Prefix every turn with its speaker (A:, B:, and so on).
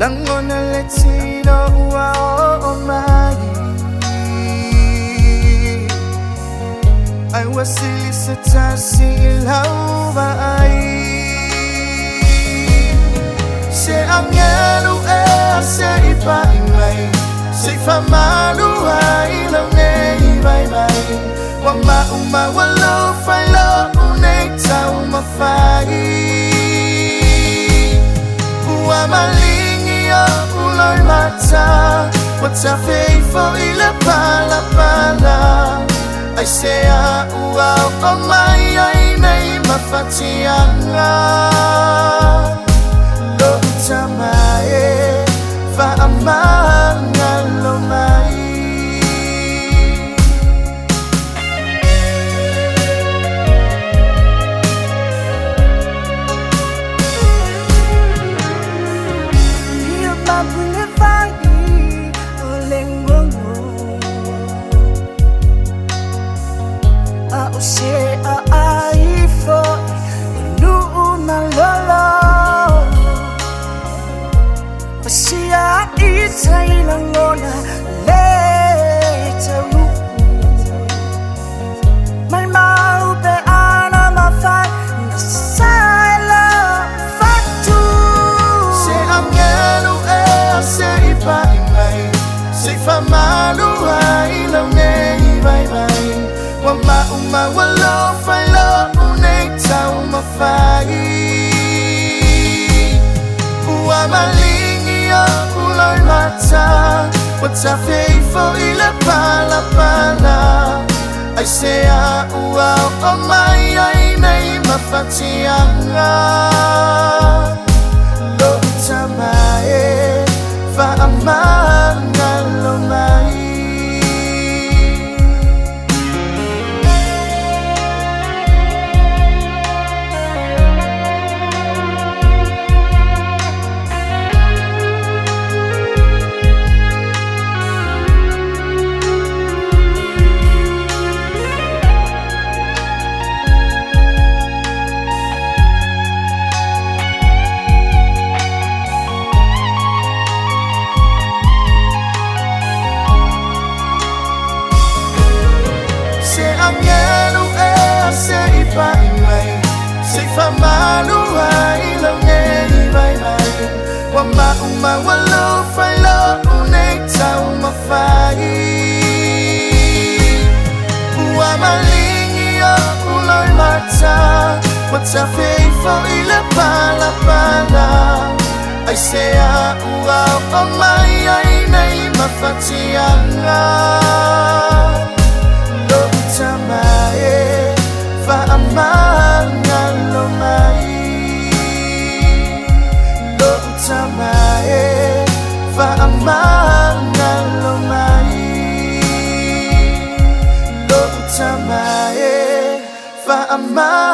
A: Langona le tino ua o mai. Ai wasili se tasi i lau ai. Se angelu e se i pai mai, se whamalu ai lau nei vai vai. Wa mauma wa lo whai lo unei tau mawhai. Ua malingi o uloi mata, wa ta feifo i le pala pala. Ai se a ua o mai ai nei mawhatianga. Lo tamae whaamanga lo mai.
B: Ia mapule vai o lengongo. A o se a ai foi nuu malolo. Pasia i tailangona le tau. Mai mau pe ana mawhai na saila fatu.
A: Se angelu e se i pai mai, se whamalu ai lau nei vai vai. Wa mauma wa lo whai lo unei tau mawhai. Ua malingi o uloi mata, wa ta feifo i le pala pala. Ai se a ua o mai ai nei mawhatianga. Lo tamae whaamanga lo mai. Se angelu e se i pai mai, se whamalu ai lau nei vai vai. Wa mauma wa lo whai lo unei tau mawhai. Ua malingi o uloi mata, wa ta feifo i le pala pala. Ai se a ua o mai ai nei mawhatianga. Lo tamae whaamanga lo mai. Lo tamae whaamanga lo mai. Lo tamae whaamanga